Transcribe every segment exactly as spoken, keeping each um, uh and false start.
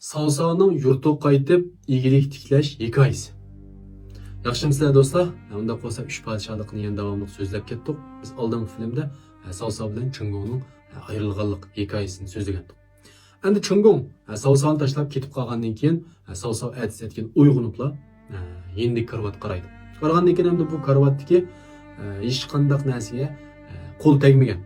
ساۋساۋنىڭ يۇرتىغا قايتىپ ئىگىلىك تىكلەش ھېكايىسى. ياخشىمۇسىلەر دوستلار؟ ئۇنداق بولسا ئۈچ پادىشاھلىقنى يەنە داۋاملىق سۆزلەپ كەتتۇق. بىز ئالدىنقى فىلىمدە ساۋساۋ بىلەن چىڭگوڭنىڭ ئايرىلغانلىق ھېكايىسىنى سۆزلىگەنتۇق. ئەمدى چىڭگوڭ ساۋساۋنى تاشلاپ كېتىپ قالغاندىن كېيىن، ساۋساۋ ئەتىسى ئەتىگەن ئويغىنىپلا يېنىدىكى كارىۋاتقا قارايدۇ. قارىغاندىن كېيىن ئەمدى بۇ كارىۋاتتىكى ھېچقانداق نەرسىگە قول تەگمىگەن.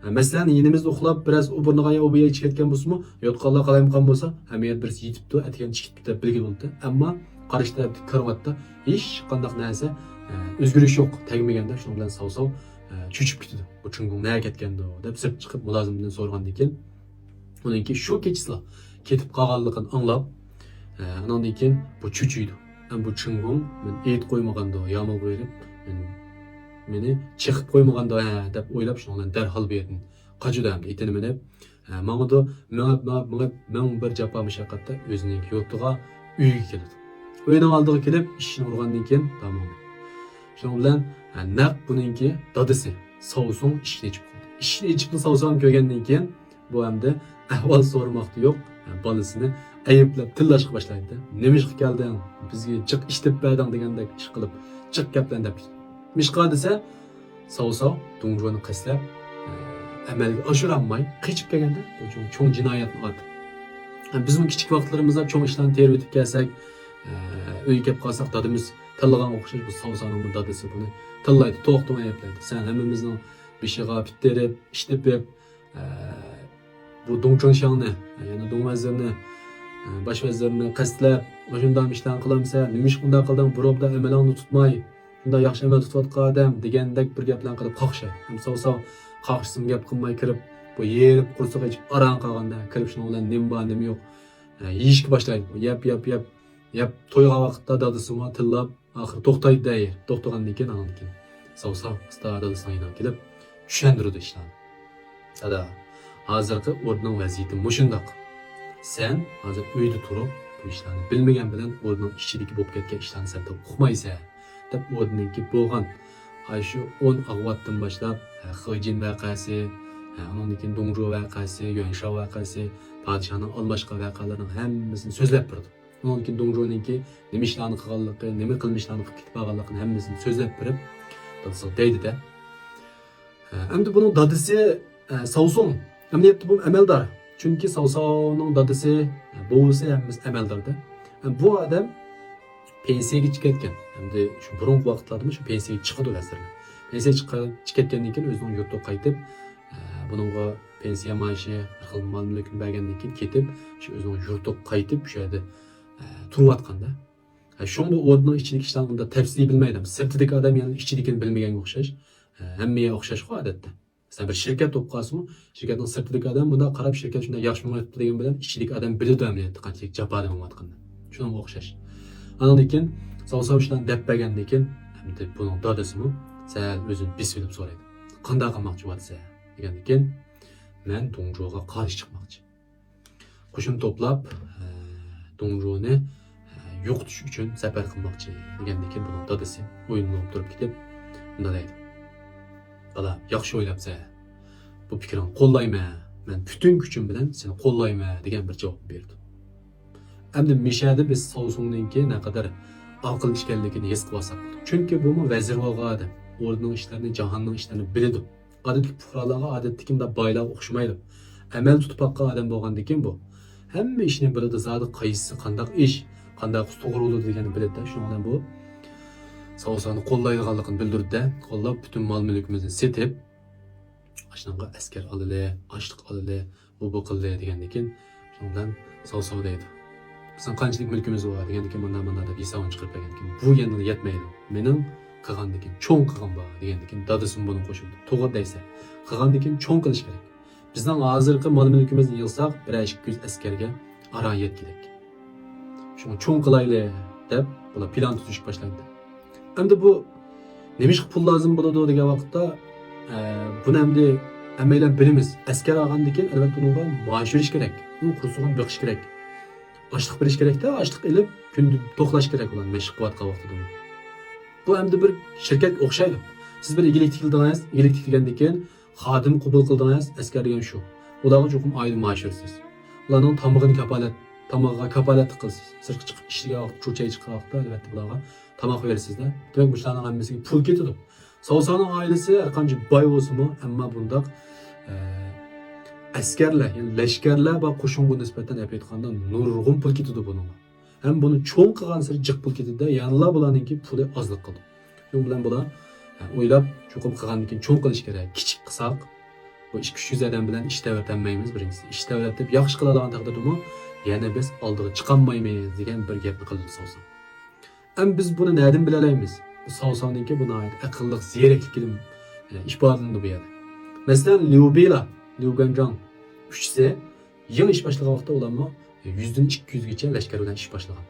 مەسىلەن، يېنىمىزدا ئۇخلاپ، بىرەز ئۇ بۇرنىغا يا ئۇ بۇيا ئىچىپ كەتكەن بولسىمۇ، يوتقانلار قالايمىقان بولسا، ھەممە يەر بىرسى يېتىپتۇ، ئەتىگەن چىقىپ كېتىپ بىلگىلى بولىدۇ. ئەمما قارشى تەرەپتىكى كارىۋاتتا ھېچقانداق نەرسە، ئە، ئۆزگىرىش يوق، تەگمىگەندە، شۇنىڭ بىلەن ساۋساۋ، ئە، چۆچۈپ كېتىدۇ. بۇ چىڭگوڭ نەگە كەتكەندۇ دەپ سىرتقا چىقىپ مۇلازىمدىن سورىغاندىن كېيىن، ئۇنىڭكى شۇ كېچىسىلا كېتىپ قالغانلىقىنى ئاڭلاپ، ئە، ئۇنىڭدىن كېيىن بۇ چۆچۈيدۇ. ئەمما بۇ چىڭگوڭ مېنى ئېيتىپ قويمىغاندۇ، يامۇلغا بېرىپ، مېنى، مېنى چېقىپ قويمىغاندۇ، ھە، دەپ ئويلاپ، شۇنىڭ بىلەن دەرھال بۇ يەردىن قاچىدۇ ھەمدە ئېتىنى مىنىپ، ھە، ماڭىدۇ، مېڭىپ، مېڭىپ، مېڭىپ، مىڭ بىر جاپا مۇشەققەتتە ئۆزىنىڭ يۇرتىغا، ئۆيىگە كېلىدۇ. ئۆينىڭ ئالدىغا كېلىپ، ئىشىكنى ئۇرغاندىن كېيىن تامام. شۇنىڭ بىلەن، ھە، نەق بۇنىڭكى دادىسى ساۋسۇڭ ئىشىكنى ئېچىپ قويىدۇ. ئىشىكنى ئېچىپلا ساۋساۋنى كۆرگەندىن كېيىن، بۇ ئەمدى ئەھۋال سورىماقتا يوق، ھە، بالىسىنى ئەيىبلەپ تىللاشقا باشلايدۇ. «نېمىشقا كەلدىڭ؟ بىزگە جىق ئىشلىتىپ بەردىڭ» دېگەندەك ئىش قىلىپ، جىق گەپلەرنى دەپ كېتىدۇ. نېمىشقا دېسە، ساۋساۋ دۇڭجۇنى قەستلەپ، ئە، ئەمەلگە ئاشۇرالماي قېچىپ كەلگەندە، بۇ چوڭ، چوڭ جىنايەتنى ئاتىپ. ھە، بىزمۇ كىچىك ۋاقىتلىرىمىزدا چوڭ ئىشلارنى تېرىۋېتىپ كەلسەك، ئە، ئۆيگە كەپ قالساق، دادىمىز تىللىغانغا ئوخشاش، بۇ ساۋساۋنىڭ بۇ دادىسى بۇنى تىللايدۇ، توختىماي ئەيىبلەيدۇ. «سەن ھەممىمىزنىڭ بېشىغا پىت تېرىپ، ئىش تېپىپ، ئە، بۇ دۇڭچۇڭشياڭنى، يەنى دۇڭ ۋەزىرىنى، ئە، باش ۋەزىرنى قەستلەپ، مۇشۇنداق ئىشلارنى قىلامسەن؟ نېمىشقا ئۇنداق قىلدىڭ؟ بۇرۇندا ئەمىلىڭنى تۇتماي، شۇنداق ياخشى ئەمەل تۇتۇۋاتقان ئادەم» دېگەندەك بىر گەپلەرنى قىلىپ قاقشايدۇ. ھەم ساۋساۋ قاقشىسىمۇ گەپ قىلماي كىرىپ، بۇ يېرىپ قورسىقى ئېچىپ ئاران قالغاندا، كىرىپ شۇنىڭ بىلەن نېمە بار، نېمە يوق، ئە، يېيىشكە باشلايدۇ. يەپ، يەپ، يەپ، يەپ تويغان ۋاقىتتا دادىسىمۇ تىللاپ، ئاخىرى توختايدۇ دەيدۇ. توختىغاندىن كېيىن، ئاندىن كېيىن ساۋساۋ ئۇستا دادىسىنىڭ يېنىغا كېلىپ چۈشەندۈرىدۇ ئىشلارنى. «دادا، ھازىرقى ئوردىنىڭ ۋەزىيىتى مۇشۇنداق. سەن ھازىر ئۆيدە تۇرۇپ، بۇ ئىشلارنى بىلمىگەن بىلەن ئوردىنىڭ ئىچىدىكى بولۇپ كەتكەن ئىشلارنى سەن تېخى ئۇقمايسەن» دەپ، ئوردىنىڭكى بولغان ئاشۇ ئون ئاغۋاتتىن باشلاپ، ھە، خېجىن ۋەقەسى، ھە، ئۇنىڭدىن كېيىن دۇڭجۇ ۋەقەسى، يۈەنشاۋ ۋەقەسى، پادىشاھنىڭ ئالماشقان ۋەقەلىرىنىڭ ھەممىسىنى سۆزلەپ بېرىدۇ. ئۇنىڭدىن كېيىن دۇڭجۇنىڭكى نېمە ئىشلارنى قىلغانلىقى، نېمە قىلمىشلارنى قىلىپ كېتىپ بارغانلىقىنى ھەممىسىنى سۆزلەپ بېرىپ، دادىسىغا دەيدۇ-دە. ھە، ئەمدى بۇنىڭ دادىسى، ئە، ساۋسۇڭ. ئەمەلىيەتتە بۇ ئەمەلدار. چۈنكى ساۋساۋنىڭ دادىسى، ئە، بوۋىسى ھەممىسى ئەمەلدار-دە. ئە، بۇ ئادەم پېنسىيەگە چىقىپ كەتكەن. ئەمدى شۇ بۇرۇنقى ۋاقىتلاردىمۇ شۇ پېنسىيەگە چىقىدۇ ۋەزىرلەر. پېنسىيەگە چىققا-، چىقىپ كەتكەندىن كېيىن ئۆزىنىڭ يۇرتىغا قايتىپ، ئە، بۇنىڭغا پېنسىيە مائاشى، بىر خىل مال-مۈلۈكنى بەرگەندىن كېيىن كېتىپ، شۇ ئۆزىنىڭ يۇرتىغا قايتىپ، شۇ يەردە، ئە، تۇرۇۋاتقان-دە. ھە، شۇڭا بۇ ئوردىنىڭ ئىچىدىكى ئىشلارنى ئۇنداق تەپسىلىي بىلمەيدۇ. سىرتىدىكى ئادەم يەنە ئىچىدىكىنى بىلمىگەنگە ئوخشاش. ھە، ھەممە يەر ئوخشاشقۇ ئادەتتە. مەسىلەن، بىر شىركەت بولۇپ قالسىمۇ، شىركەتنىڭ سىرتىدىكى ئادەم مۇنداق قاراپ، شىركەت شۇنداق ياخشى مېڭىۋاتىدۇ دېگەن بىلەن ئىچىدىكى ئادەم بىلىدۇ ئەمەلىيەتتە قانچىلىك جاپادا مېڭىۋاتقىنىنى. شۇنىڭغا ئوخشاش. ئانىڭدىن كېيىن ساۋساۋ ئىشلارنى دەپ بەرگەندىن كېيىن، ئەمدى بۇنىڭ دادىسىمۇ سەل ئۆزىنى بېسىۋېلىپ سورايدۇ. «قانداق قىلماقچى بولۇۋاتىسەن؟» دېگەندىن كېيىن، «مەن دۇڭجۇغا قارشى چىقماقچى. قوشۇن توپلاپ، ئە، دۇڭجۇنى، ئە، يوقىتىش ئۈچۈن سەپەر قىلماقچى» دېگەندىن كېيىن، بۇنىڭ دادىسى ئويلىنىپ تۇرۇپ كېتىپ مۇنداق دەيدۇ: «بالام، ياخشى ئويلاپسەن. بۇ پىكرىڭنى قوللايمەن. مەن پۈتۈن كۈچۈم بىلەن سېنى قوللايمەن» دېگەن بىر جاۋاب بېرىدۇ. ئەمدى مىشەدە بىز ساۋسۇڭنىڭكى نەقەدەر ئاقىللىق ئىكەنلىكىنى ھېس قىلىۋالساق بولىدۇ. چۈنكى بۇمۇ ۋەزىر بولغان ئادەم. ئوردىنىڭ ئىشلىرىنى، جاھاننىڭ ئىشلىرىنى بىلىدۇ. ئادەتتىكى پۇقرالارغا، ئادەتتىكى مۇنداق بايلارغا ئوخشىمايدۇ. ئەمەل تۇتۇپ باققان ئادەم بولغاندىكىن بۇ. ھەممە ئىشنى بىلىدۇ، زادى قايسىسى قانداق ئىش، قانداق قىلسا توغرا بولىدۇ دېگەننى بىلىدۇ-دە. شۇنىڭ بىلەن بۇ ساۋساۋنى قوللايدىغانلىقىنى بىلدۈردى-دە. قوللاپ پۈتۈن مال-مۈلكىمىزنى سېتىپ، ئاشۇنىڭغا ئەسكەر ئالىلى، ئاشلىق ئالىلى، ئۇ بۇ قىلدى دېگەندىن كېيىن، شۇنىڭ بىلەن ساۋساۋ دەيدۇ: «بىزنىڭ قانچىلىك مۈلكىمىز بار؟» دېگەندىن كېيىن، مانا، مانا دەپ ھېسابىنى چىقىرىپ بەرگەندىن كېيىن، «بۇ يەنىلا يەتمەيدۇ. مېنىڭ قىلغاندىن كېيىن چوڭ قىلغۇم بار» دېگەندىن كېيىن، دادىسىمۇ بۇنىڭغا قوشۇلدى: «توغرا دەيسەن. قىلغاندىن كېيىن چوڭ قىلىش كېرەك. بىزنىڭ ھازىرقى مال-مۈلكىمىزنى يىغساق، بىرەر ئىككى يۈز ئەسكەرگە ئاران يەتكۈدەك. شۇڭا چوڭ قىلايلى» دەپ، بۇلار پىلان تۈزۈشكە باشلايدۇ. ئەمدى بۇ نېمىشقا پۇل لازىم بولىدۇ دېگەن ۋاقىتتا، ئە، بۇنى ئەمدى ھەممەيلەن بىلىمىز. ئەسكەر ئالغاندىن كېيىن، ئەلۋەتتە، ئۇنىڭغا مائاش بېرىش كېرەك. ئۇنىڭ قورسىقىنى بېقىش كېرەك. ئاشلىق بېرىش كېرەك-تە، ئاشلىق ئېلىپ، كۈندە توقلاش كېرەك ئۇلار مەشىق قىلىۋاتقان ۋاقتىدىمۇ. بۇ ئەمدى بىر شىركەتكە ئوخشايدۇ. سىز بىر ئىگىلىك تىكلىدىڭىز، ئىگىلىك تىكلىگەندىن كېيىن خادىم قوبۇل قىلدىڭىز، ئەسكەر دېگەن شۇ. ئۇلارغا چوقۇم ئايدا مائاش بېرىسىز. ئۇلارنىڭ تامىقىنى كاپالەت تامىقىغا كاپالەتلىك قىلىسىز. سىرتقا چىقىپ ئىشلىگەن ۋاقىت، چۆچەككە چىققان ۋاقىتتا، ئەلۋەتتە، بۇلارغا تاماق بېرىسىزدە. دېمەك، مۇشۇلارنىڭ ھەممىسىگە پۇل كېتىدۇ. ساۋساۋنىڭ ئائىلىسى ھەرقانچە باي بولسىمۇ، ئەمما بۇنداق، ئە، ئەسكەرلەر، يەنى لەشكەرلەر بار قوشۇنغا نىسبەتەن ئېلىپ ئېيتقاندا نۇرغۇن پۇل كېتىدۇ بۇنىڭغا. ھەم بۇنى چوڭ قىلغانسېرى جىق پۇل كېتىدۇ، يەنىلا بۇلارنىڭكى پۇلى ئازلىق قىلىدۇ. شۇنىڭ بىلەن بۇلار، ھە، ئويلاپ، چوقۇم قىلغاندىن كېيىن چوڭ قىلىش كېرەك. كىچىك قىلساق، بۇ ئىككى يۈز ئادەم بىلەن ئىش تەۋرىتەلمەيمىز بىرىنچىسى. ئىش تەۋرەتىپ ياخشى قىلالىغان تەقدىردىمۇ، يەنە بىز ئالدىغا چىقالمايمىز دېگەن بىر گەپنى قىلدى ساۋساۋ. ئەمما بىز بۇنى نەدىن بىلەلەيمىز؟ بۇ ساۋساۋنىڭكى بۇ ناھايىتى ئەقىللىق زېرەكلىكىدىن، ئە، ئىپادىلىنىدۇ بۇ يەردە. مەسىلەن، ليۇ بېيلا، ليۇ گەنجاڭ ئۈچىسى يېڭى ئىش باشلىغان ۋاقىتتا ئۇلارمۇ يۈزدىن ئىككى يۈزگىچە لەشكەر بىلەن ئىش باشلىغان.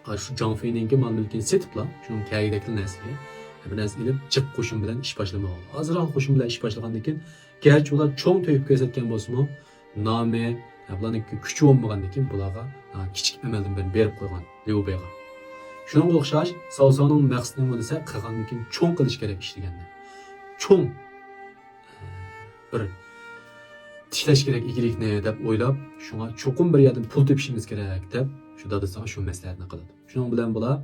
ئا، شۇ جاڭ فېينىڭكى مال-مۈلكىنى سېتىپلا، شۇنىڭ كەرەكلىك نەرسىگە بىر نەرسە ئېلىپ، جىق قوشۇن بىلەن ئىش باشلىمىغان. ئازراق قوشۇن بىلەن ئىش باشلىغاندىن كېيىن، گەرچە ئۇلار چوڭ تۆھپە كۆرسەتكەن بولسىمۇ، نامى، بۇلارنىڭ كۈچى بولمىغاندىن كېيىن بۇلارغا، ھە، كىچىك ئەمەلدىن بىرنى بېرىپ قويغان ليۇ بېيغا. شۇنىڭغا ئوخشاش، ساۋساۋنىڭ مەقسىتى نېمە دېسە، قىلغاندىن كېيىن چوڭ قىلىش كېرەك ئىش دېگەندە. چوڭ، بىر تىكلەش كېرەك ئىگىلىكنى دەپ ئويلاپ، شۇڭا چوقۇم بىر يەردىن پۇل تېپىشىمىز كېرەك دەپ، شۇ دادىسىغا شۇ مەسلىھەتنى قىلىدۇ. شۇنىڭ بىلەن بۇلار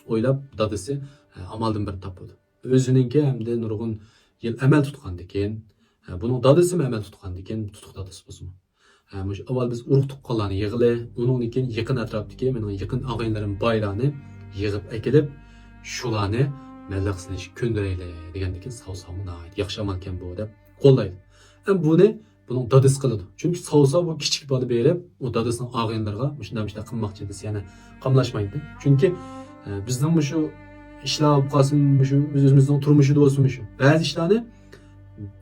ئويلاپ، دادىسى، ھە، ئامالدىن بىر تاپىدۇ. ئۆزىنىڭكى ھەمدە نۇرغۇن يىل ئەمەل تۇتقاندىكىن، ھە، بۇنىڭ دادىسىمۇ ئەمەل تۇتقاندىكىن، تۇتۇق دادىسى بولسىمۇ. ھە، مۇشۇ ئاۋۋال بىز ئۇرۇق-تۇغقانلارنى يىغىلى، ئۇنىڭدىن كېيىن يېقىن ئەتراپتىكى مېنىڭ يېقىن ئاغىنىلىرىم بايلارنى يىغىپ ئەكېلىپ، شۇلارنى مەبلەغ سېلىشكە كۆندۈرەيلى دېگەندىكىن، ساۋساۋمۇ ناھايىتى ياخشى ئامالكەن بۇ دەپ قوللايدۇ. ھەم بۇنى بۇنىڭ دادىسى قىلىدۇ. چۈنكى ساۋساۋ بۇ كىچىك بالا بېرىپ، ئۇ دادىسىنىڭ ئاغىنىلىرىغا مۇشۇنداق، مۇشۇنداق قىلماقچى دېسە يەنە قاملاشمايدۇ. چۈنكى، ئە، بىزنىڭ مۇشۇ ئىشلار بولۇپ قالسۇن، مۇشۇ ئۆز-، ئۆزىمىزنىڭ تۇرمۇشىدا بولسۇن، مۇشۇ بەزى ئىشلارنى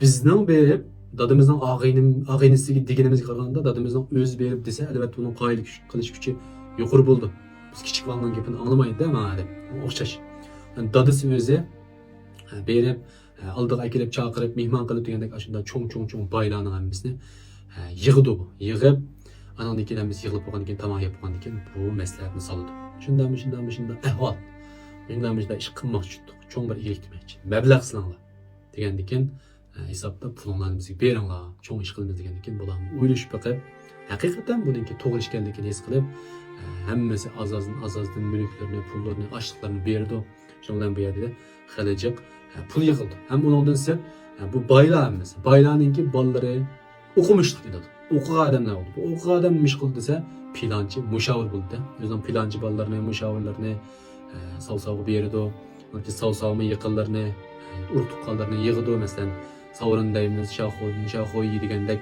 بىزنىڭ بېرىپ، دادىمىزنىڭ ئاغىنىم-، ئاغىنىسىگە دېگىنىمىزگە قارىغاندا، دادىمىزنىڭ ئۆزى بېرىپ دېسە، ئەلۋەتتە، ئۇنىڭ قايىل كۈچ-، قىلىش كۈچى يۇقىرى بولىدۇ. بىز كىچىك بالىنىڭ گېپىنى ئاڭلىمايدۇ-دە، مانا دەپ. ئوخشاش. يەنى دادىسى ئۆزى، ئە، بېرىپ، ئە، ئالدىغا ئەكېلىپ، چاقىرىپ، مېھمان قىلىپ دېگەندەك، ئاشۇنداق چوڭ، چوڭ، چوڭ بايلارنىڭ ھەممىسىنى، ئە، يىغىدۇ بۇ. يىغىپ، ئانىڭدىن كېيىن ھەممىسى يىغىلىپ بولغاندىن كېيىن، تاماق يەپ بولغاندىن كېيىن، بۇ مەسلىھەتنى سالىدۇ. شۇنداق، مۇشۇنداق، مۇشۇنداق ئەھۋال. مۇشۇنداق، مۇشۇنداق ئىش قىلماقچى تۇتتۇق. چوڭ بىر ئىگىلىك دېمەكچى. مەبلەغ سېلىڭلار دېگەندىكىن، ھە، ھېسابتا پۇلۇڭلارنى بىزگە بېرىڭلار، چوڭ ئىش قىلىمىز دېگەندىكىن، بۇلارمۇ ئويلىشىپ بېقىپ، ھەقىقەتەن بۇنىڭكى توغرا ئىش ئىكەنلىكىنى ھېس قىلىپ، ھە، ھەممىسى ئاز-ئازدىن، ئاز-ئازدىن مۈلۈكلىرىنى، پۇللىرىنى، ئاشلىقلىرىنى بېرىدۇ. شۇنىڭ بىلەن بۇ يەردە خېلى جىق، ھە، پۇل يىغىلىدۇ. ھەم ئۇنىڭدىن سىرت، ھە، بۇ بايلار ھەممىسى، بايلارنىڭكى بالىلىرى ئوقۇمۇشلۇق كېتىدۇ. ئوقۇغان ئادەملەر بولىدۇ. بۇ ئوقۇغان ئادەم نېمە ئىش قىلىدۇ دېسە، پىلانچى، مۇشاۋىر بولىدۇ. ئۆزىنىڭ پىلانچى بالىلىرىنى، مۇشاۋىرلىرىنى، ھە، ساۋساۋغا بېرىدۇ. ياكى ساۋساۋمۇ يېقىنلىرىنى، ئۇرۇق-تۇغقانلىرىنى يىغىدۇ. مەسىلەن، ساۋرىن دەيمىز، شاخۇ، شاخۇيى دېگەندەك،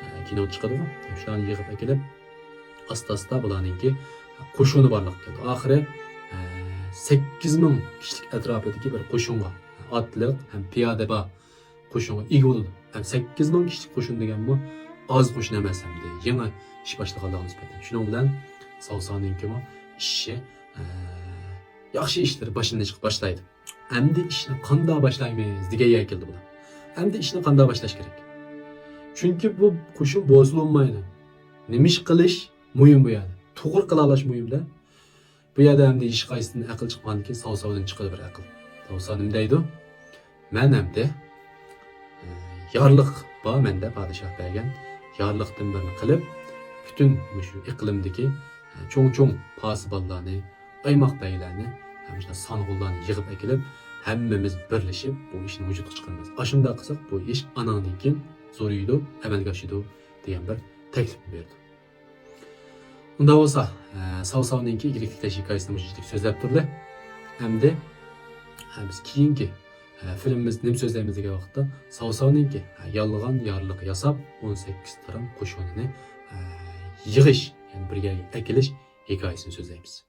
ئە، كىنو چىقىدىغۇ. شۇلارنى يىغىپ ئەكېلىپ، ئاستا-ئاستا بۇلارنىڭكى قوشۇنى بارلىققا كېلىدۇ. ئاخىرى، ئە، سەككىز مىڭ كىشىلىك ئەتراپىدىكى بىر قوشۇنغا، ئاتلىق ھەم پىيادە بار قوشۇنغا ئىگە بولىدۇ. ھەم سەككىز مىڭ كىشىلىك قوشۇن دېگەنمۇ ئاز قوشۇن ئەمەس ئەمدى. يېڭى ئىش باشلىغانلارغا نىسبەتەن. شۇنىڭ بىلەن ساۋساۋنىڭكىمۇ ئىشى، ئە، ياخشى ئىشلىرى باشلىنىشقا باشلايدۇ. ئەمدى ئىشنى قانداق باشلايمىز دېگەن يەرگە كەلدى بۇلار. ئەمدى ئىشنى قانداق باشلاش كېرەك؟ چۈنكى بۇ قوشۇن بوسۇلۇنمايدۇ. نېمە ئىش قىلىش مۇھىم بۇ يەردە. توغرا قىلالاش مۇھىمدە. بۇ يەردە ئەمدى ھېچقايسىدىن ئەقىل چىقمىغاندىن كېيىن ساۋساۋدىن چىقىدۇ بىر ئەقىل. ساۋساۋ نېمە دەيدۇ؟ مەن ئەمدى، ئە، يارلىق بار مەندە، پادىشاھ بەرگەن يارلىقتىن بىرنى قىلىپ، پۈتۈن مۇشۇ ئىقلىمدىكى، ئە، چوڭ-چوڭ پاسىبانلارنى، ئايماق بەگلەرنى، ھەم شۇنداق سانغۇنلارنى يىغىپ ئەكېلىپ، ھەممىمىز بىرلىشىپ بۇ ئىشنى ۋۇجۇدقا چىقىرىمىز. ئاشۇنداق قىلساق، بۇ ئىش ئاناڭدىن كېيىن زورىيىدۇ، ئەمەلگە ئاشىدۇ، دېگەن بىر تەكلىپنى بېرىدۇ. ئۇنداق بولسا، ئە، ساۋساۋنىڭكى ئىگىلىك تىكلەش ھېكايىسىنى مۇشۇنچىلىك سۆزلەپ تۇردى. ئەمدى، ئە، بىز كېيىنكى، ئە، فىلىمىمىزدە نېمە سۆزلەيمىز دېگەن ۋاقىتتا، ساۋساۋنىڭكى، ئە، يالغان يارلىق ياساپ، ئون سەككىز تارام قوشۇنىنى، ئە، يىغىش، يەنى بىر يەرگە ئەكېلىش ھېكايىسىنى سۆزلەيمىز.